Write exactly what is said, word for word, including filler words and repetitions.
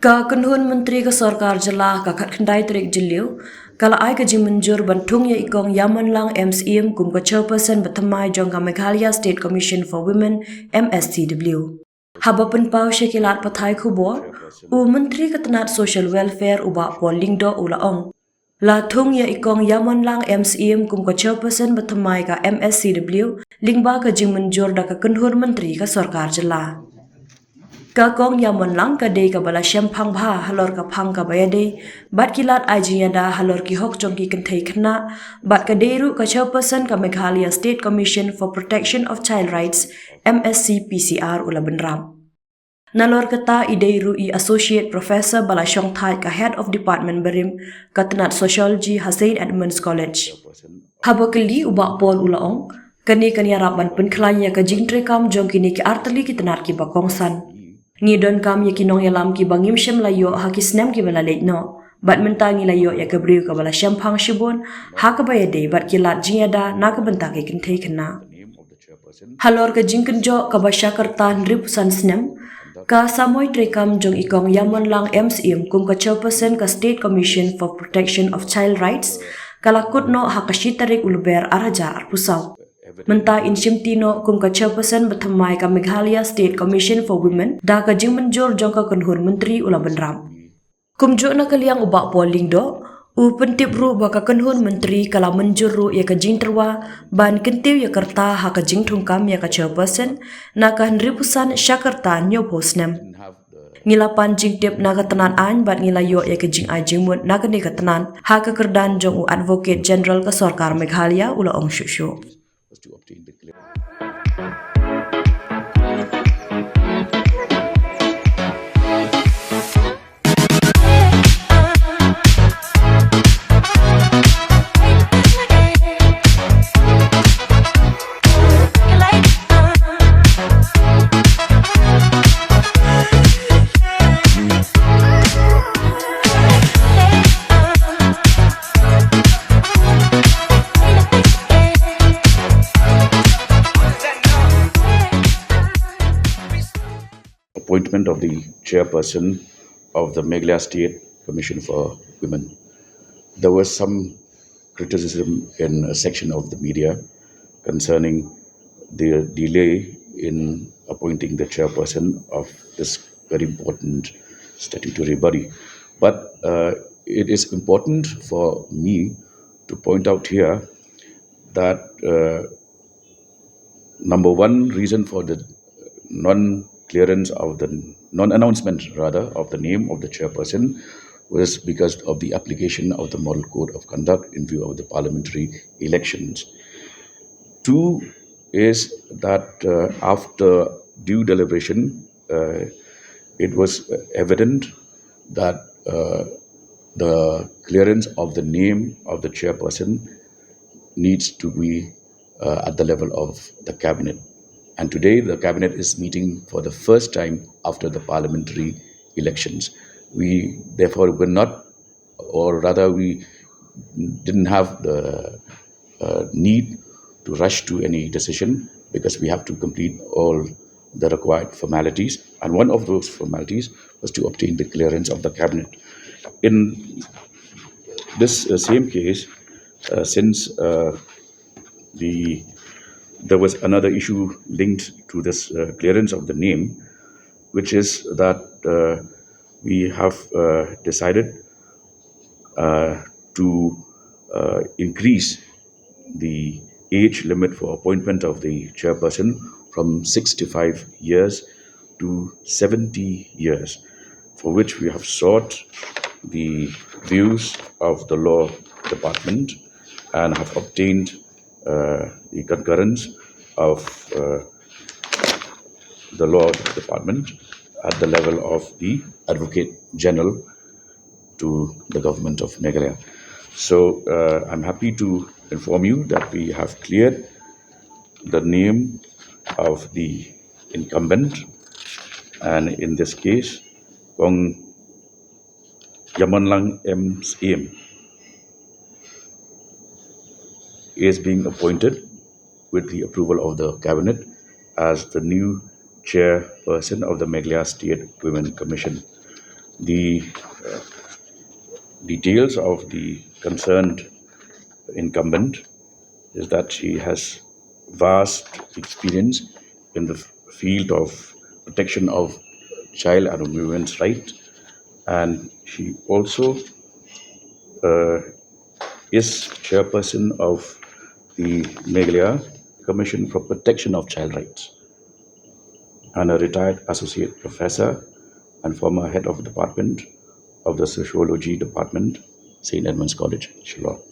Ka kynhun myntri ka sorkar jylla ka khatkhyndai tarik Jylliew ka la ai ka jingmynjur ban thung ïa i Kong Ïamonlang M Syiem kum ka chairperson bathymmai jong ka Meghalaya State Commission for Women, M S C W. Haba pynpaw sha ki lad pathai khubor, u myntri ka tnat Social Welfare u Bah Paul Lyngdoh u la ong, la thung ïa i Kong Ïamonlang M Syiem kum ka chairperson bathymmai ka M S C W lyngba ka jingmynjur da ka kynhun myntri ka sorkar jylla. Ka Kong Ïamonlang ka dei kaba la shemphang bha halor ka phang kaba ïadei bad ki lad ai jingïada halor ki hok jong ki kynthei khynnah, bad ka dei ruh ka chairperson ka Meghalaya State Commission for Protection of Child Rights, M S C P C R u la bynrap. Nalor kata, i dei ruh i Associate Professor ba la shongthait ka Head of Department barim ka tnat Sociology ha Saint Edmund's College. Haba kylli, u Bah Paul u la ong, kane kan ïarap ban pynkhlaiñ ïa ka jingtreikam jong kine ki artylli ki tnat kiba kongsan. Ngi donkam ïa ki nongïalam kiba ngim shym la ïoh ha ki snem kiba la leit noh, bad mynta ngi la ïoh ïa ka briew kaba la shemphang shibun ha kaba ïadei bad ki lad jingïada na ka bynta ki kynthei khynnah. Halor ka jingkynjoh kaba sha ka rta hynriewphew san snem ka samoi treikam jong i Kong Ïamonlang M Syiem kum ka chairperson ka State Commission for Protection of Child Rights ka la kut noh ha ka shi tarik u Lber ar hajar arphew saw. Mynta in shimti noh kum ka chairperson bathymmai ka Meghalaya State Commission for Women da ka jingmynjur jong ka kynhun myntri u la bynrap. Kumjuh na ka liang u Bah Paul Lyngdoh u pyntip ruh ba ka kynhun myntri ka la mynjur ruh ïa ka jingtyrwa ban kyntiew ïa ka rta ha ka jingthungkam ïa ka chairperson na ka hynriewphew san sha ka rta hynñiewphew snem. Ngi la pan jingtip na ka tnat aiñ bad ngi la ïoh ïa ka jingai jingmut na kane ka tnat ha ka kyrdan jong u Advocate General ka sorkar Meghalaya, u la ong shuh shuh. Appointment of the chairperson of the Meghalaya State Commission for Women. There was some criticism in a section of the media concerning the delay in appointing the chairperson of this very important statutory body. But uh, it is important for me to point out here that uh, number one reason for the non-clearance of the non-announcement, rather, of the name of the chairperson was because of the application of the Model Code of Conduct in view of the parliamentary elections. Two is that uh, after due deliberation, uh, it was evident that uh, the clearance of the name of the chairperson needs to be uh, at the level of the cabinet. And today, the cabinet is meeting for the first time after the parliamentary elections. We therefore were not, or rather, we didn't have the uh, need to rush to any decision because we have to complete all the required formalities. And one of those formalities was to obtain the clearance of the cabinet. In this uh, same case, uh, since uh, the there was another issue linked to this uh, clearance of the name, which is that uh, we have uh, decided uh, to uh, increase the age limit for appointment of the chairperson from sixty-five years to seventy years, for which we have sought the views of the law department and have obtained uh, the concurrence of uh, the law department at the level of the Advocate General to the government of Meghalaya. So uh, I'm happy to inform you that we have cleared the name of the incumbent, and in this case, Kong Ïamonlang M Syiem is being appointed with the approval of the cabinet as the new chairperson of the Meghalaya State Women Commission. The uh, details of the concerned incumbent is that she has vast experience in the field of protection of child and women's rights, and she also uh, is chairperson of the Meghalaya Commission for Protection of Child Rights and a retired associate professor and former head of department of the sociology department, Saint Edmund's College, Shillong.